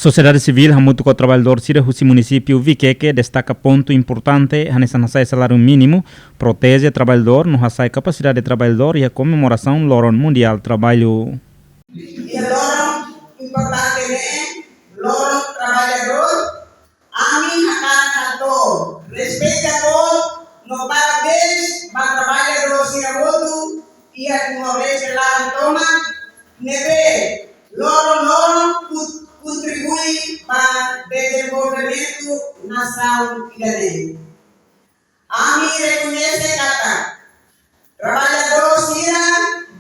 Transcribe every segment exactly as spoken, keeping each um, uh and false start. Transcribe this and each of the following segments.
Sosiedade sivíl hamutuk ho traballadór sira husi munisípiu Vikeke destaka pontu importante hanesan hasa'e saláriu mínimu, proteje traballadór no hasa'e kapasidade traballadór iha komemorasaun Loron Mundiál Traballu. Iha loron importante ne'e, Loron Traballadór, ami hakarak hato'o respeitu boot no parabéns ba traballadór sira hotu iha Timor-Leste laran tomak, ne'ebé loron-loron kut-, kontribui ba dezenvolvimentu nasaun ida-ne'e. Ami rekoñese katak traballadór sira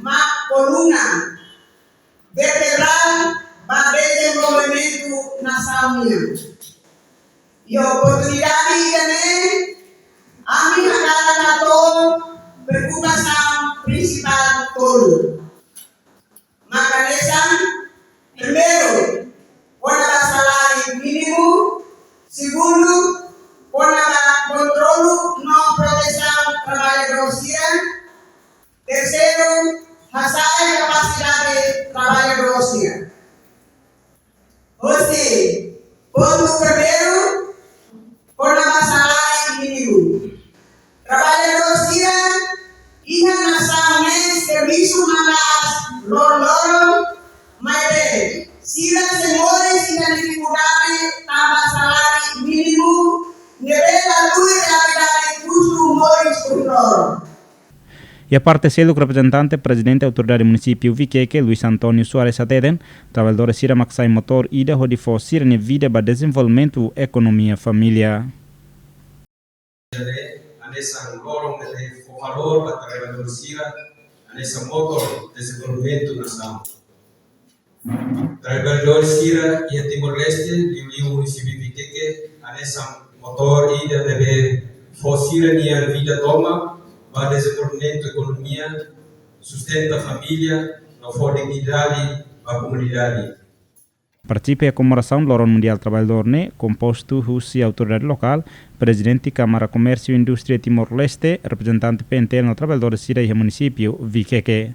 mak koluna vertebrál ba dezenvolvimentu nasaun nian. Iha oportunidade ida-ne'e, ami hakarak hato'o preokupasaun prinsipál tolu. Mak hanesan, primeiru, kona-ba saláriu mínimu, segundu, kona-ba kontrolu no protesaun traballadór sira, terseiru, hasa'e kapasidade traballadór sira. Hosi, pontu primeiru, kona-ba saláriu mínimu. Traballadór sira iha nasaun ne'e servisu maka'as loron-loron, maibé sira sei moris iha difikuldade tanba saláriu mínimu, ne'ebé la tuir realidade kustu moris ohin loron. Iha parte seluk, reprezentante Prezidente Autoridade Munisípiu Vikeke, Luis António Soares, hateten, traballadór sira mak sai motór ida hodi fó sira-nia vida ba dezenvolvimentu ekonomia família. Hanesan loron ne'ebé fó valór ba traballadór sira hanesan motór dezenvolvimentu nasaun. Traballadór sira iha Timor-Leste, liuliu munisípiu Vikeke, hanesan motór ida ne'ebé fó sira-nia vida tomak ba dezenvolvimentu ekonomia, sustenta família, no fó dignidade ba komunidade. Partisipa iha komemorasaun Loron Mundiál Traballadór ne'e kompostu husi autoridade lokál, Prezidente Kámara Komérsiu Indústria Timor-Leste, reprezentante P N T L no traballadór sira iha munisípiu Vikeke.